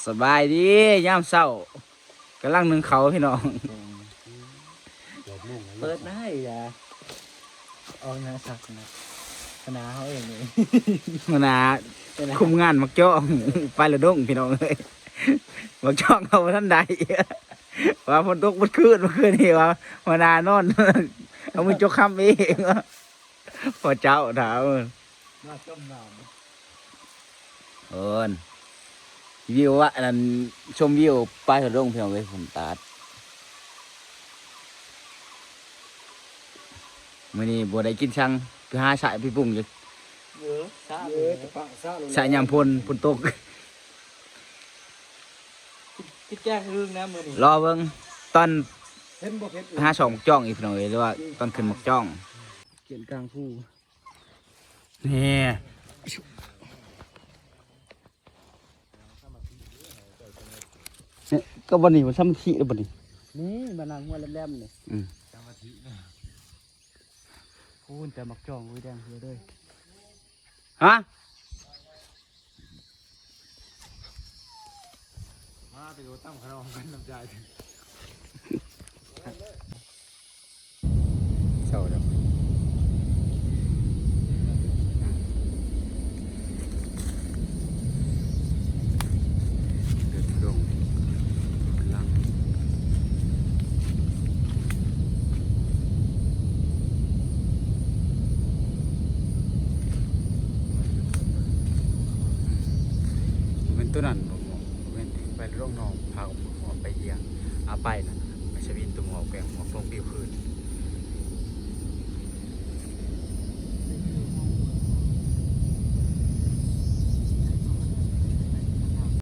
ສະບາຍດີຍາມເຊົ້າ ກຳລັງໜຶ້ງເຂົ້າພີ່ນ້ອງ. ເປີດໄດ້ ອອກໜ້າສັກນະ ຄະນະເຮົາເອງນີ້ ຫົວໜ້າຄຸມງານໝາກຈອງ ໄປລະດົງພີ່ນ້ອງເອີຍ. ໝາກຈອງເຮົາບໍ່ທັນໄດ້ ວ່າຝົນຕົກເບິດຄືນ ເມື່ອຄືນນີ້ວ່າ ຫົວໜ້ານອນ ເອົາມືຈົກຄຳເອງ. ພະເຈົ້າຖາມ ມາຊົມນ້ຳ ເອີ ວິວ ອັນນັ້ນ ຊົມວິວປາຍທະລົງ ພີ່ນ້ອງເອີຍ. ຜົນຕາດ ມື້ນີ້ບໍ່ໄດ້ກິນສັງ ໄປຫາສາຍໄປປຸງຢູ່ ເອີ ສະ ເອີ ແຕ່ປະສະ ສະຍາມຝົນ ຝົນຕົກ ກິນ ກິນແກງອຶ່ງນະມື້ນີ້. ລໍເບິ່ງຕອນ ເຫັນບໍ່ເຜັດ ຫາຊ່ອງໝາກຈອງອີກ ພີ່ນ້ອງເອີຍ ຫຼືວ່າຕອນຂຶ້ນໝາກຈອງ ກຽນກາງພູ. ແນ່ ນີ້ກໍບໍ່ນີ້ ມັນສາມາທິແລ້ວບໍ່ນີ້ ນີ້ມານັ່ງຫົວແຫຼມໆນີ້. ອືມ ສາມາທິນະ ພຸ້ນແຕ່ໝາກຈອງ ໂອ້ຍ ແດງເຮືອເດີ. ຮະ ມາແຕ່ຢູ່ຕຳຂະໜອງກັນນ້ຳໃຈ ເຊົ້າແລ້ວ ເດີນລົງ ເປັນຕົວນັ້ນບໍ່ ບໍ່ແມ່ນ ໄປລົງໜອງ ພາອອກໄປເອີ່ງ ອາ ໄປນັ້ນ ໄປສະວິນ ຕົວໝອກ ແກງໝອກ ລົງປິວຄືນ.